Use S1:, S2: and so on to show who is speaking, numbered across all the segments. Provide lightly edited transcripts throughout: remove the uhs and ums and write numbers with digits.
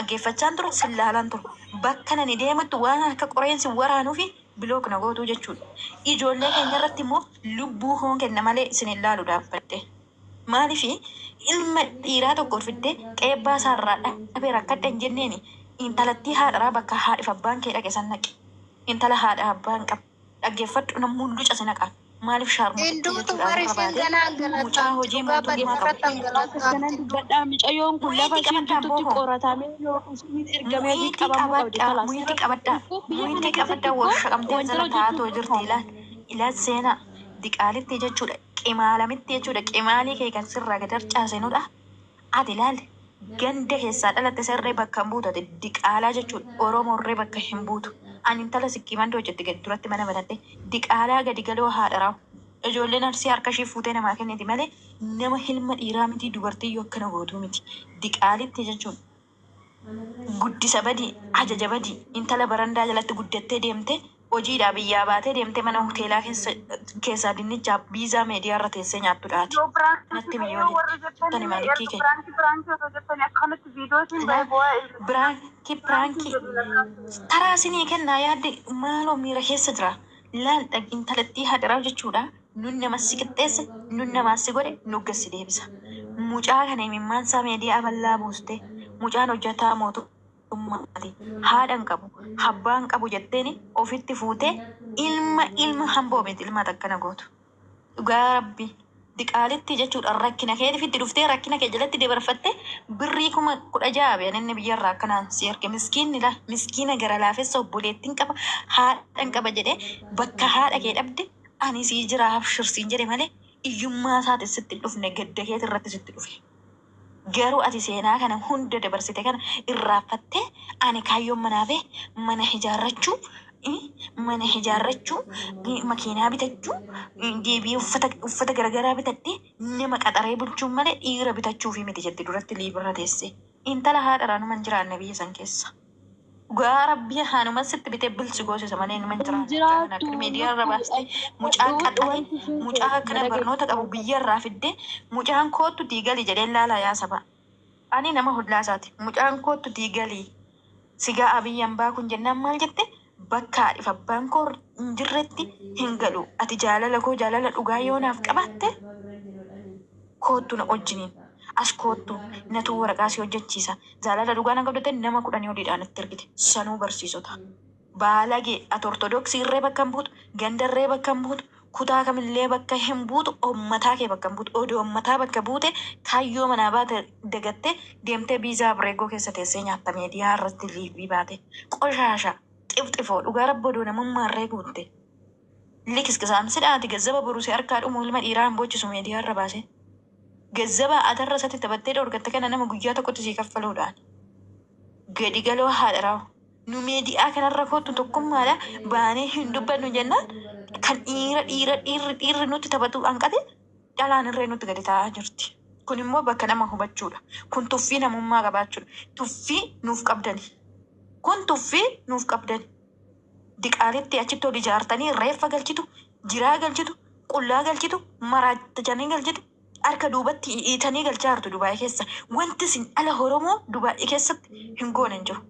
S1: Dhaggeeffachaan ture, sin laalaan ture. Bakka nani deemutti waan akka qoreen sin waraanuufi block na gootuu jechuudha. Ijoollee keenya irratti immoo lubbuu koon kenna malee isin hin laalu dhaabbadhe. Maaliif ilma dhiiraa tokko fiddee qeebbaa isaarraa dhabee rakkadhe hin jenneeni intalattii haadharaa bakka haadhiif abbaan kee dhaqe san naqi. Intala haadha abbaa hin qabne. Dhaggeeffadhu namni luca si naqaan. Maaliif shaarmuxitti
S2: Hinduutu
S1: jechuudha
S2: warri
S1: asirra
S2: isheen
S1: baatee
S2: ganaa
S1: mucaa
S2: angalatamti
S1: hojii
S2: dhugaa badii
S1: mootummaa qabu.
S2: irratti
S3: Akkas ganan
S2: angalatamti.
S3: dubbadhaa mucayyoon kun lafa
S1: Mu'iitii
S3: isheen
S1: qabadhaa
S3: jirtutti
S1: bookoo.
S3: qoratamee yookiin isiniin ergameefii
S1: Mu'iitii
S3: qabamuu qabdi.
S1: qabadhaa,
S3: Kalaas
S1: mu'iitii
S3: seera
S1: qabadhaa,
S3: iddoo biyya kana
S1: mu'iitii
S3: keessatti
S1: qabadhaa
S3: immoo
S1: warshaqamtee
S3: wanjala
S1: jala
S3: hojjechuun
S1: taatoo jirti
S3: dhorkaadha.
S1: ilaal. Ilaal seenaa diqaalitti jechuudha qimaalamitti jechuudha qimaalii kee kan sirraa gad harcaasenudha. Ati ilaal ganda keessaa dhalatte sarree bakka hin buutu ati diqaalaa jechuudha Oromoorree bakka hin buutu. Ani intala sikkii mandoo jetti gadi duratti mana banatte diqaalaa gadi galoo haadharaawu. Ijoolleen arsii harka ishii fuutee namaa kenniti malee nama hilma dhiiraa miti dubartii yoo akkana gootuu miti. Diqaalitti jechuun guddisa badii ajaja badii intala barandaa jalatti guddattee deemte hojiidhaa biyyaa baatee deemtee mana hoteelaa keessa keessaa dinnichaa biizaa meediyaa irra teessee nyaattudhaati.
S4: Yoo biraankii
S1: Natti
S4: ta'ee
S1: miyyoo
S4: warri
S1: jette. Sittani
S4: jettanii
S1: maalikkii
S4: erga
S1: kee.
S4: biraankii biraankii osoo jettanii akkanatti viidiyootiin
S1: Ilaal
S4: ba'e bu'aa ilmi
S1: biraankii
S4: biraankii
S1: biraankii
S4: jedhu lakkaa'u.
S1: taraa isinii kennaa yaadde maaloo miira keessa jira. Laal intalattii haadharaa jechuudha. Nun nama si qixxeesse, nun namaa si godhe, nu gassi deebisa. Mucaa kana imimmaansaa meediyaa bal'aa buuste. Mucaan hojjetaa mootummaati. Haadha hin qabu, abbaa hin qabu jetteeni ofitti fuutee ilma ilma hamboo miti ilma akkana gootu. Dhugaa rabbi diqaalitti jechuudha rakkina keetiif dhuftee rakkina kee jalatti dabarfatte birrii 16,000 beekan inni biyyarraa akkanaan si erge miskiinni la miskiina gara laafessa obboleettiin qaba haadhan qaba jedhee bakka haadha kee dhabde ani sii jira abshirsiin jedhe malee iyyummaa isaati sitti hin dhufne gadda keeti irratti sitti dhufe. Garuu ati seenaa kana hunda dabarsite kana irraanfattee ani kaayyoon manaa bee mana ijaarrachuu mana ijaarrachuu makiinaa bitachuu deebi'ee uffata uffata garagaraa bitadhee nama qaxaree bulchuun malee dhiira bitachuufi miti jetti duratti liibirra teesse. Intala haadharaa numa hin jiraanne biyya san keessa. Dhugaa rabbii haanuma sitti bitee bilsi goosisa malee numa hin
S3: Hin
S1: jiraanne mucaa kana
S3: jiraattu
S1: akka miidiyaa irra
S3: lubbu
S1: baastee mucaa
S3: dhaggeeffadhu
S1: qaxaree
S3: wanti isheen
S1: mucaa
S3: ta'e
S1: akkana
S3: na
S1: barnoota qabu
S3: dhageessifata.
S1: biyya irraa fiddee mucaan koottu diigali jedheen laalaa yaa saba. Ani nama hollaasaati. Mucaan koottu diigalii. Sigaa abiyyan baakun jennaan maal jette bakka haadhiif abbaan koo hin jirretti hin galu. Ati jaalala koo jaalala dhugaa yoo naaf qabaatte koottu na wajjiniin. As koottu natu waraqaa si hojjechiisa. Jaalala dhugaa na qabdatte nama 10 oliidhaan itti ergite. Sanuu barsiisota. Baalagee ati ortodoksii irree bakka hin buutu, ganda irree bakka hin buutu, kutaa kamillee bakka hin buutu, uummataa kee bakka hin buutu. Odoo uummataa bakka buute kaayyoo manaa baate dagattee deemtee biizaa abreegoo keessa teessee nyaatta miidiyaa irratti liivii baate. Qoshaasha xifxifoo dhugaa rabbi odoo namummaa irree guutte. Likiskisaan sidhaati gazzaba boru si harkaa dhumu ilma dhiiraa hin boochisu miidiyaa irra baase. Gazzaba atarra isatti taphattee dhorgatte kana nama guyyaa tokkotti sii kaffaluudhaan. Gadi galoo haadharaa. Nu miidiyaa kanarra kootu tokkummaadha baanee hin dubbannu jennaan kan dhiira dhiira dhiirri dhiirri nutti taphatu hanqate dhalaan irree nutti gadi taa'aa jirti. Kun immoo bakka nama hubachuudha. Kun tuffii namummaa qabaachuudha. Tuffii nuuf qabdani. Kun tuffii nuuf qabdani. Diqaalitti achitti ol ijaartanii reeffa galchitu, jiraa galchitu, qullaa galchitu, maraachanii galchitu, harka duubatti hiitanii galchaa jirtu Dubaayii keessa. Wanti isin dhala Oromoo Dubaayii keessatti hin goone hin jiru.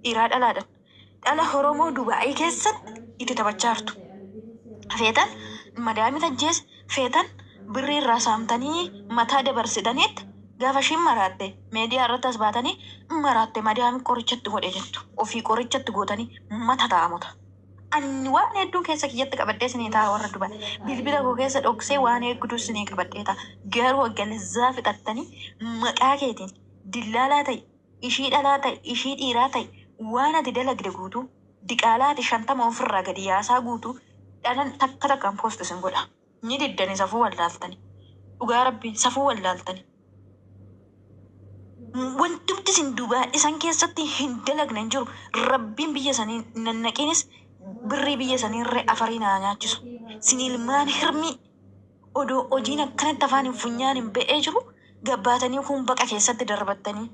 S1: Dhiiraa dhalaadhaan. Dhala Oromoo Dubaayii keessatti itti taphachaa jirtu. Feetan madaamii tajjees feetan birrii irraa saamtanii mataa dabarsitaniitti gaafa ishiin maraatte meediyaa irratti as baatanii maraatte madaamii qorichatti godhe jettu. Ofii qorichatti gootanii mata taa'amota. Ani waan hedduun keessa kiyyatti qabadhee isinii ta'a warra Dubaay. Bilbila koo keessa dhoksee waan hedduu isinii qabadhee ta'a. Garuu galzaa fixattanii maqaa keetiin dillaalaa ta'e, ishii dhalaa ta'e, ishii dhiiraa ta'e waan ati dalagde guutuu diqaalaa ati 50 ofirraa gadi yaasaa guutuu dhalan takka takkaan post isin godha. Ni diddani safuu wallaaltani. Dhugaa rabbi safuu wallaaltani. Wantumti isin Dubaay isan keessatti hin dalagne hin jiru. Rabbiin biyya sanii nannaqiinis birrii biyya sanii irree afarii naa nyaachisu. Sin ilmaan hirmii odoo hojiin akkanatti afaan hin funyaan hin ba'ee jiru gabbaatanii kun baqa keessatti darbattanii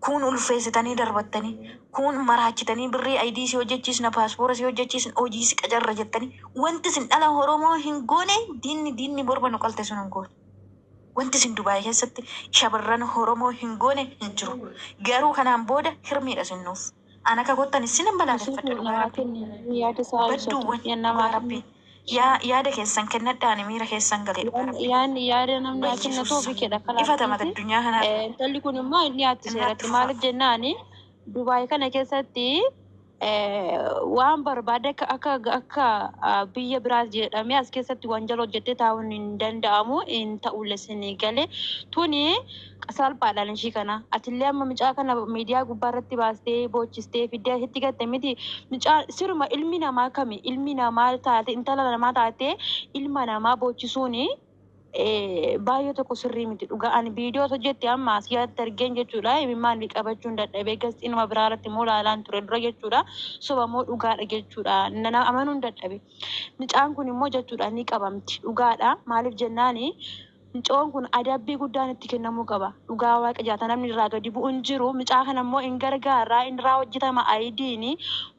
S1: kun ulfeessitanii darbattanii kun maraachitanii birrii ID si hojjechiisna paaspoora si hojjechiisna hojii si qacarra jettanii wanti isin dhala Oromoo hin goone diinni diinni borba nu qalte sun hin goone. Wanti isin Dubaay keessatti shamarran Oromoo hin goone hin jiru. Garuu kanaan booda hirmiidha isin nuuf. An akka kottan isin hin balaaleffadha
S3: Isuutu
S1: dhugaa
S3: namaa
S1: rabbi.
S3: kenna yaada isaa ibsatu.
S1: Badduuwwan
S3: Yan
S1: dhugaa
S3: namaa
S1: rabbi.
S3: kenna.
S1: Yaa yaada keessan kennadhaan miira keessan galee dhugaa rabbi.
S3: Yaanni yaada namni haa kennatu
S1: Bayyesuus.
S3: ofii kedha
S1: Ifatama
S3: kalaaffiisi.
S1: addunyaa kanarra.
S3: Intalli kun immoo inni dhiyaatti
S1: Irratti
S3: seeratti.
S1: fufaa.
S3: Maaliif jennaani Dubaay kana keessatti waan barbaade akka biyya biraas jedhamee as keessatti wanjala hojjettee taa'uun hin danda'amu hin ta'ullee sinii galee tuni salphaadhaan ishii kana atillee amma mucaa kana miidiyaa gubbaa irratti baastee boochistee fiddee asitti gatte miti. Mucaa siruma ilmi namaa kami ilmi namaa taate intala namaa taate ilma namaa boochisuuni baay'ee tokko sirrii miti dhugaa. Ani viidiyoo hojjette amma as yaatti argeen jechuudha. Imimmaan qabachuun dadhabee gasxii nama biraa irratti immoo ilaalaan ture dura jechuudha. Soba moo dhugaadha jechuudha, nana amanuun dadhabe. Mucaan kun immoo jechuudha ni qabamti dhugaadha. Maaliif jennaani mucaan kun adabbii guddaan itti kennamuu qaba. Dhugaa waaqa jaata namni irraa gadi bu'u hin jiru. Mucaa kana immoo hin gargaaraa irraa hojjetama ayidiini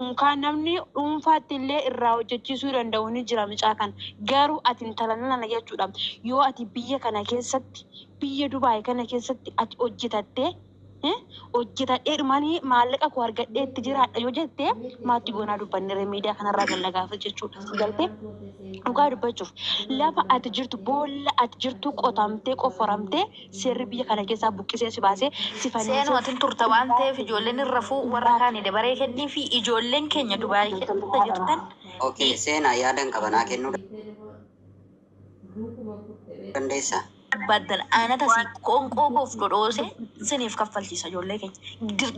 S3: unkaan namni dhuunfaatti illee irraa hojjechiisuu danda'u ni jira mucaa kana. Garuu ati intala nana jechuudha. Yoo ati biyya kana keessatti, biyya Dubaay kana keessatti ati hojjetattee hojjetadhee dhumanii maallaqa koo argadhee itti jiraadha yoo jette maatti goonaa dubbanneera miidiyaa kanarraa galla gaafa jechuudha. Si galtee dhugaa dubbachuuf lafa ati jirtu boolla ati jirtu qotamtee qofforamtee seerri biyya kana keessaa buqqisee si baasee si fannisee.
S1: Seenuma atin turta waan ta'eef ijoolleen irra fuu warra kaanii dabaree kennii fi ijoolleen keenya Dubaay keessa jirtan.
S2: Okay, seenaa yaadan qabanaa kennuu dandeessaa?
S1: Baddan aanata si qoonqoo koof dhodhoose siniif kaffalchiisa ijoollee keenya.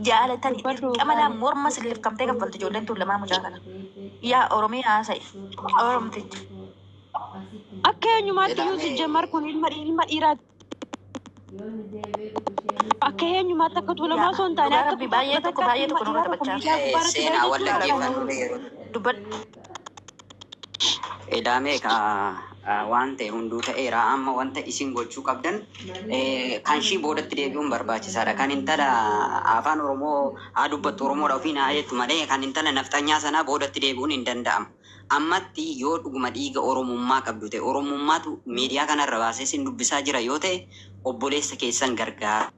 S1: Jaalatanii
S3: Dubbadhu.
S1: dirqama laa morma siniif kamtee kaffalti ijoolleen tun lamaa mucaa kana. Yaa Oromiyaa haasa'i. Oromticha.
S3: Akka eenyumaatti iyyuu sijjamar kun ilma dhiiraati. Akka eenyumaatti akka tuulamaa osoo hin taane
S1: Dhugaa
S3: akka
S1: rabbi baay'ee tokko baay'ee tokko nurra taphachaa.
S3: miidiyaa gubbaarratti
S2: Seenaa
S3: bahee
S2: wal
S3: jechuudha.
S2: dhaggeeffannu yeroo
S1: Dubbadhu.
S2: Edaamee ka waan ta'e hunduu ta'eera. Amma wanta isin gochuu qabdan kan ishii boodatti deebi'uun barbaachisaadha. Kan intala afaan Oromoo haa dubbattu Oromoodha ofiin haa jettu malee kan intala nafxanyaa sanaa boodatti deebi'uun hin danda'amu. Ammatti yoo dhuguma dhiiga Oromummaa qabdu ta'e Oromummaatu miidiyaa kanarra baasee isin dubbisaa jira yoo ta'e obboleessa keessan gargaara.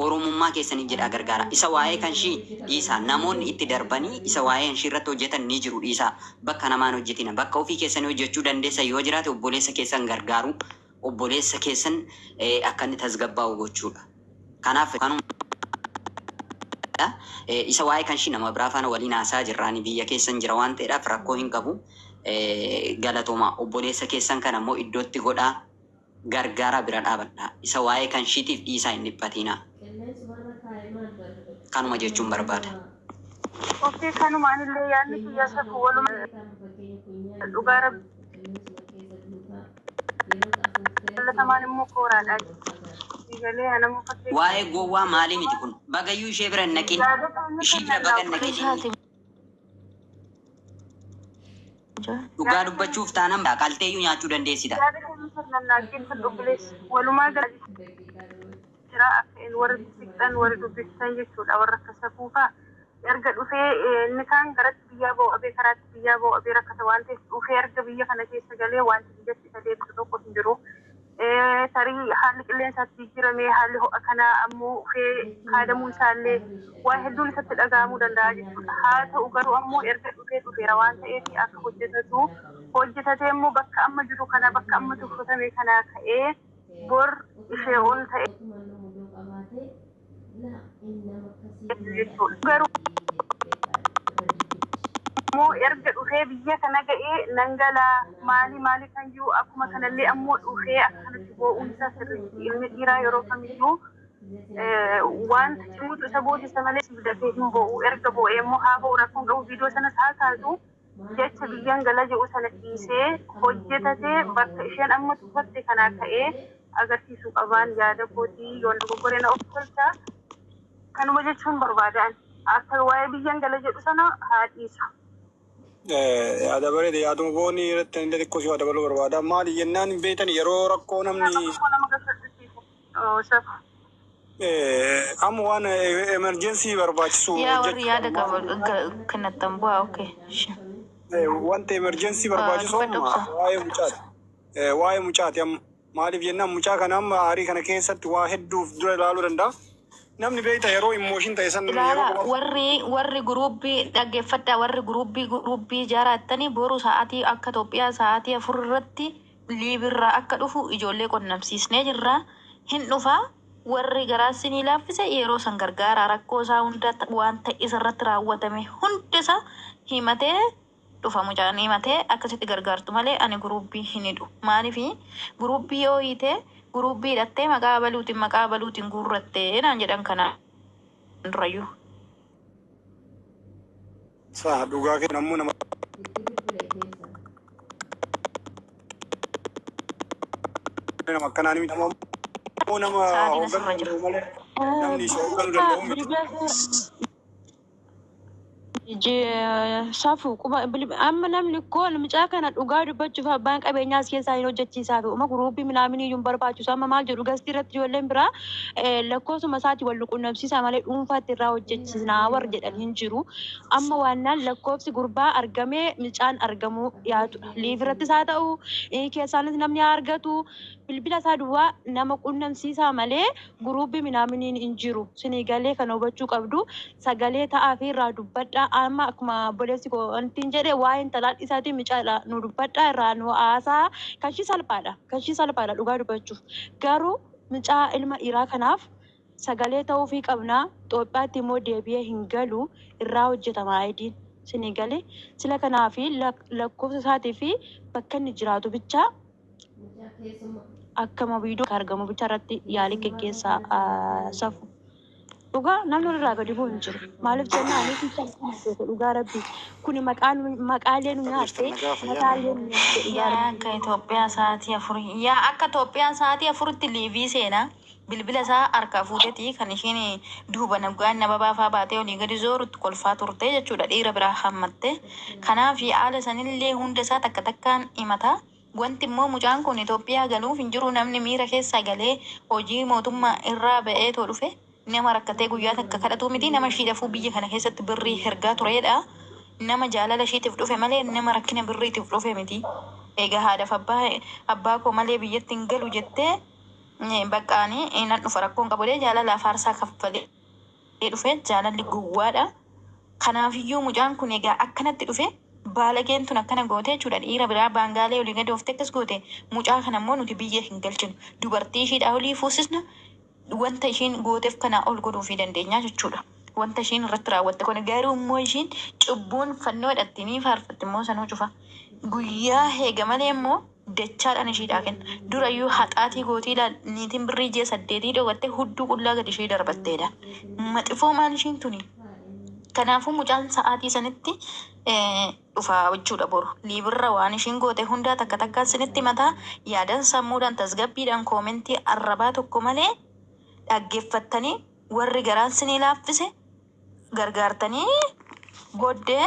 S2: Oromummaa keessaniif jedhaa gargaara. Isa waa'ee kan ishii dhiisaa. Namoonni itti darbanii isa waa'ee kan ishii irratti hojjetan ni jiru dhiisaa. Bakka namaan hojjetina. Bakka ofii keessanii hojjechuu dandeessan yoo jiraate obboleessa keessan gargaaru. Obboleessa keessan akka inni tasgabbaa'u gochuudha. Kanaaf kanuma isa waa'ee kan ishii nama biraa faana waliin haasaa jirraani biyya keessan jira waan ta'eedhaaf rakkoo hin qabu. Galatooma obboleessa keessan kana immoo iddootti godhaa gargaaraa bira dhaabadhaa. Isa waa'ee kan ishiitiif dhiisaa hin dhiphatinaa. Kanuma jechuun barbaada.
S4: Okay, kanumaan illee yaadni kiyya safu waluma dhugaa rabbi jaalatamaan immoo kooraadha. Galee anammoo fakkeenya.
S2: Waa'ee gowwaa maalii miti kun? Bagayyuu ishee bira hin naqin.
S4: Yaada keenya
S2: Ishii bira baga hin naqin inni.
S1: Isaati.
S2: Dhugaa dubbachuuf taanaan qalteeyyuu nyaachuu dandeessita.
S4: Yaada keenya sirnaan kan obboleessi walumaa galatti jira akka inni warra siqxan warra dubbiftan jechuudha warra akka safuufaa erga dhufee inni kaan garatti biyyaa ba'u abee karaatti biyyaa ba'u abee rakkata waan ta'eef dhufee erga biyya kana keessa galee wanti biyyatti isa deebisu tokko hin jiru. Tarii haalli qilleensaatti jijjiiramee haalli ho'a kanaa ammoo dhufee kaadamuu isaallee waa hedduun isatti dhaga'amuu danda'a jechuudha. Haa ta'u garuu ammoo erga dhufee dhufeera waan ta'eef akka hojjetatu hojjetatee immoo bakka amma jiru kana bakka amma tuffatame kana ka'ee bor ishee ol ta'e jechuudha. Garuu immoo erga dhufee biyya kana ga'ee nan galaa maali maali kan jiru akkuma kanallee ammoo dhufee akka kanatti boo'uun isaa sirriitti ilmi dhiiraa yeroo kamiyyuu wanta cimutu isa boosisa malee dafee hin boo'u. Erga boo'ee immoo haa boo'u rakkoon qabu viidiyoo sanas haa kaasu jecha biyyaan gala jedhu sana dhiisee hojjetatee bakka isheen amma tuffatte kanaa ka'ee agarsiisuu qabaan yaada kootii yoon dogoggoree na of tolcha kanuma jechuun barbaadaan akka waa'ee biyyaan gala jedhu sana haa dhiisu.
S5: Yaada bareeda yaaduma boonii irratti illee xiqqoo si waa dabaluu barbaada. Maali jennaan hin beektan yeroo rakkoo namni
S4: Nama nama gaafachisiisu. Safu.
S5: amma waan emergency barbaachisu
S1: Yaa warri yaada
S5: hojjechuudha.
S1: qabu kennattan bu'aa okay.
S5: Wanta emergency barbaachisu
S1: Dubbadhu
S5: amma
S1: obsa.
S5: waa'ee mucaati. Waa'ee mucaati amma. Maaliif jennaan mucaa kana amma aarii kana keessatti waa hedduuf dura ilaaluu danda'a. Namni beekta yeroo emotion ta'e san yeroo
S1: Ilaala
S5: qofa
S1: warri guruuppii dhaggeeffadhaa, warri guruuppii ijaarattanii boru sa'aatii akka Itoophiyaa sa'aatii 4 irratti liibirraa akka dhufu ijoollee qunnamsiisnee jirra. Hin dhufaa, warri garaa sinii laaffise yeroo san gargaara, rakkoo isaa hunda waan ta'e isarratti raawwatame hunda isaa himatee dhufa. Mucaan himatee akkasitti gargaartu malee ani guruuppii hin hidhu. Maaliif guruuppii yoo hiite, guruuppii hidhattee maqaa baluutiin guurrattee naan jedhan kana durayyuu.
S5: Saa dhugaa kee namuu nama nama akkanaa ni miti. Nama nama
S1: Sa'aatiin
S5: hoogganuu
S1: asirra jira.
S5: danda'u malee namni isa hoogganuu danda'u miti.
S3: Safu quba amma namni kun mucaa kana dhugaa dubbachuuf abbaan qabeenyaas keessaa hin hojjechiisaa fi uma guruuppii minaaminii iyyuu hin barbaachisu. Amma maal jedhu, gastii irratti ijoolleen biraa lakkoofsuma isaatii wal qunnamsiisaa malee dhuunfaatti irraa hojjechiisnaa warra jedhan hin jiru. Amma waannaan lakkoofsi gurbaa argamee mucaan argamuu dhiyaatudha. Live irrattis haa ta'u, keessaanis namni haa argatu, bilbila isaa duwwaa nama qunnamsiisaa malee guruuppii minaaminiin hin jiru. Sinii galee kana hubachuu qabdu, sagalee ta'aa fi irraa dubbadhaa. Amma akkuma obboleessi koo wanti hin jedhe, waa'een talaa isaatiin mucaadha nu dubbadhaa, irraa nu haasaa. Kashii salphaadha, kashii salphaadha dhugaa dubbachuuf. Garuu mucaa ilma dhiiraa kanaaf sagalee ta'uufii qabna. Itoophiyaatti immoo deebi'ee hin galu, irraa hojjetama ayidiin. Sinii galee sila kanaafi lakkoofsa isaatii fi bakka inni jiraatu bichaa akkama viidiyoo argamu bicha irratti yaalii geggeessaa. Safu. Dhugaa namni irraa gadi bu'u hin jiru. Maaliif jennaan dhugaa rabbi kuni maqaan maqaalee nu nyaatte, mataalee nu nyaatte dhugaa
S1: Yaa
S3: rabbi.
S1: akka Itoophiyaa sa'aatii 4, yaa akka Itoophiyaa sa'aatii 4tti live seenaa, bilbila isaa harkaa fuuteeti kan isheen duuba nagaan nama baafaa baatee olii gadi zoorutti kolfaa turte jechuudha, dhiira biraa hammatte. Kanaaf haala sanillee hunda isaa takka takkaan himata. Wanti immoo mucaan kun Itoophiyaa galuuf hin jiru. Namni miira keessa galee hojii mootummaa irraa ba'eetoo dhufe nama rakkatee guyyaa takka kadhatu miti. Nama ishiidhaafuu biyya kana keessatti birrii hergaa turedha. Nama jaalala ishiitiif dhufe malee nama rakkina birriitiif dhufe miti. Egaa haadhaaf abbaa koo malee biyyatti hin galu jettee baqqaanii nan dhufa rakkoon qabulee jaalalaaf aarsaa kaffalee dhufe. Jaalalli gowwaadha. Kanaafiyyuu mucaan kun egaa akkanatti dhufe, baalageen tun akkana goote jechuudha. Dhiira biraa baangaalee olii gadi ooftee akkas goote. Mucaa kana immoo nuti biyya hin galchinu. Dubartii ishiidhaa olii fuusisna, wanta ishiin gooteef kanaa ol godhuufii dandeenya jechuudha. Wanta ishiin irratti raawwatte kun garuu immoo ishiin cubbuun fannoo hidhatti ni faarfatti immoo sanuu cufa. Guyyaa heega malee immoo dachaadhaan ishiidhaa kenna. Durayyuu haxaatii gootii ilaal, niitiin birrii ji'a 8 dhoowwatte hudduu qullaa gadi ishee darbatteedha. Maxifoo maal ishiin tuni? Kanaafuu mucaan sa'aatii sanitti dhufa jechuudha boru. Live irra waan ishiin goote hundaa takka takkaan sinitti mataa yaadan sammuudhaan tasgabbiidhaan comment arrabaa tokko malee dhaggeeffattanii, warri garaan sinii laaffise gargaartanii booddee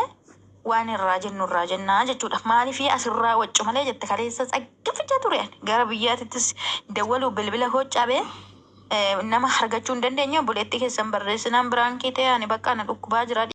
S1: waan irraa jennu irraa jennaa jechuudha. Maaliif asirraa waccu malee jette, kaleessa tsaggafachaa ture. Gara biyyaatittis dawwaluu bilbila koo cabee nama argachuu hin dandeenye. Obboleettii keessan barreessinaan biraan kee ta'e ani bakka ana dhukkubaa jira.